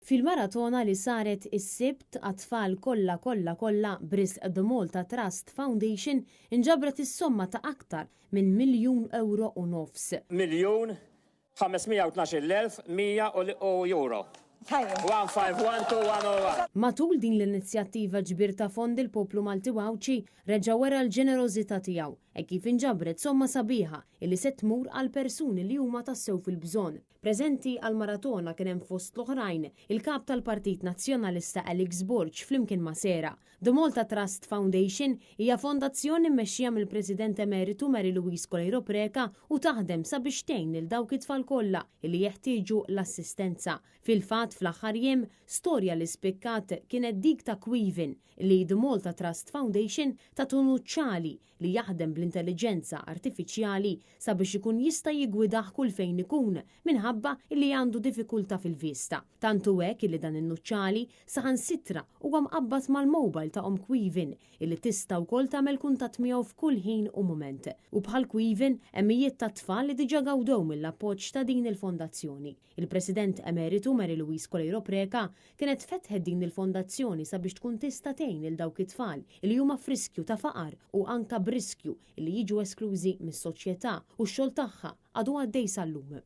Fil-maratona li saret is-Sibt għat-tfal kollha kollha kollha b'risq The Malta Trust Foundation inġabret is-somma ta' aktar minn miljun ewro u nofs. 1,512,100 u euro. 1512101. Matul din l-inizjattiva ġbir ta' fondi l-poplu Malti u Għawdxi reġa' wera l-ġenerożità tiegħu hekk kif inġabret somma sabiħa illi se tmur għal persuni li huma tassew fil-bżonn. Preżenti għall-maratona kien hemm fost l-oħrajn il-Kap tal-Partit Nazzjonalista Alex Borg flimkien ma' Sera. The Malta Trust Foundation hija fondazzjoni mmexxija mill-President Emeritu Mary Louise Coleiro Preca u taħdem sabiex tgħin lil dawk it-tfal kollha li jeħtieġu l-assistenza. Fil-fatt fl-aħħar jiem, storja li spikkat kienet dik ta' Quiven li The Malta Trust Foundation tatu nuċċali li jaħdem bl-intelliġenza artifiċjali sabiex ikun jista' jiggwidah kull fejn ikun minħabba illi għandu diffikultà fil-vista. Tant hu hekk illi dan in-nuċċali saħansitra huwa mqabbad mal-mobile ta' omm Quiven illi tista' wkoll tagħmel kuntatt miegħu f'kull ħin u mument. U bħal Quiven hemm mijiet ta' tfal li diġà gawdew mill-appoġġ ta' din il-fondazzjoni. Il-President Emeritu Mary Louise Coleiro Preca kienet fetħet din il-fondazzjoni sabiex tkun tista' tgħin lil dawk it-tfal li huma f'riskju ta' faqar u anka b'riskju li jiġu esklużi mis-soċjetà u x-xogħol tagħha għadu għaddej sal-lum.